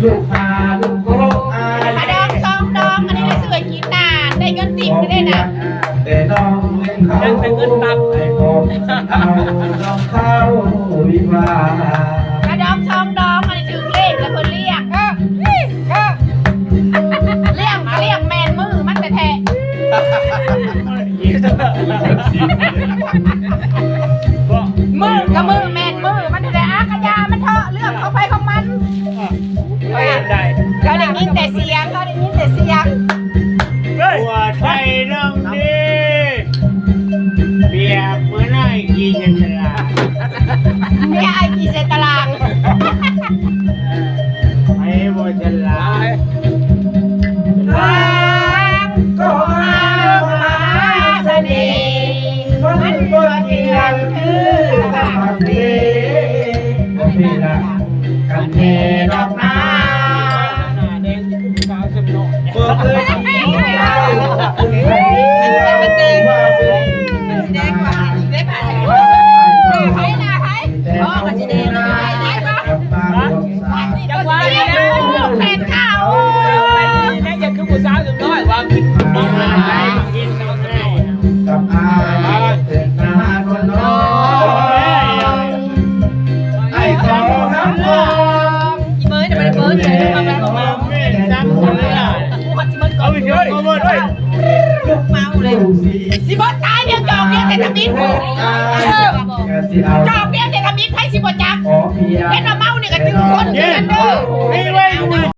ລູກຄ້າລູກໂຄອາຍ ຂະດອງສອງດອງ ອັນນີ້ລະຊື້ໃຫ້ກິນນາ ໄດ້ເງິນຕິບກໍໄດ້ນະ ແຕ່ນ້ອງເຫັນເຂົາ ຍັງແຕ່ເງິນຕັບ ໃຫ້ພໍ່ເອົານ້ອງສາວວິວາ ຂະດອງສອງດອງ ອັນນີ້ຖືກເລກແລ້ວເພິ່ນລ້ຽງ ເອີ ເອີ ລ້ຽງກໍລ້ຽງແມ່ນມື້ມັນແທ້ໆ. ມື້ກໍມື້ແມ່ນມື້ມັນແທ້ໆ ອາ ກະຢ່າມັນເຖາະ ເລື່ອງຂອງໃຜຂອງມັນ ເຂົາໄດ້ຍິນແຕ່ສຽງ ເຂົາໄດ້ຍິນແຕ່ສຽງ ເອີ ປວດໄທນ້ອງເດ້ ປຽບເໝືອນອ້າຍຂີ່ໃສ່ຕະຫຼາງ ເມຍອ້າຍຂີ່ໃສ່ຕະຫຼາງ ໃຜບໍ່ສະຫຼາຍ ກໍຫາມະຫາສະເໜ່ ມັນບໍ່ເຈື່ອນຄືກະໝາກເຊ ບໍ່ເປັນລະກັນແທ້ດອກນາ ບໍ່ເຄີຍມີໃຜ ມັນແດງ ມັນແດງກວ່າ ແດງກວ່າ ໃຜນະໃຜ ອໍ ມັນຊິແດງ ໃຜນະ ຈັງຫວະນີ້ນະ ແຟນເກົ່າ ແມ່ນຫຍັງຄືຜູ້ສາວໜ້ອຍວ່າ ກິນ ກິນ ກິນ ກິນ ກັບອ້າຍເປັນນານວນນ້ອຍ ໄອ້ຂໍຮັບຮອງ ອີເບີດ ມັນເບີດ ເອົາໄປເອົາມາ ເອົາໄປເອົາມາ ເມົາເລີຍ ຊິບໍ່ຕາຍ ດຽວຈອກ ດຽວແຕ່ທຳອິດ ເອີ ຈອກ ດຽວແຕ່ທຳອິດ ໃຜຊິບໍ່ຈັກ ເຫັນວ່າເມົານີ້ກໍຈື່ຄົນຄືກັນເດີ ມີໄວ້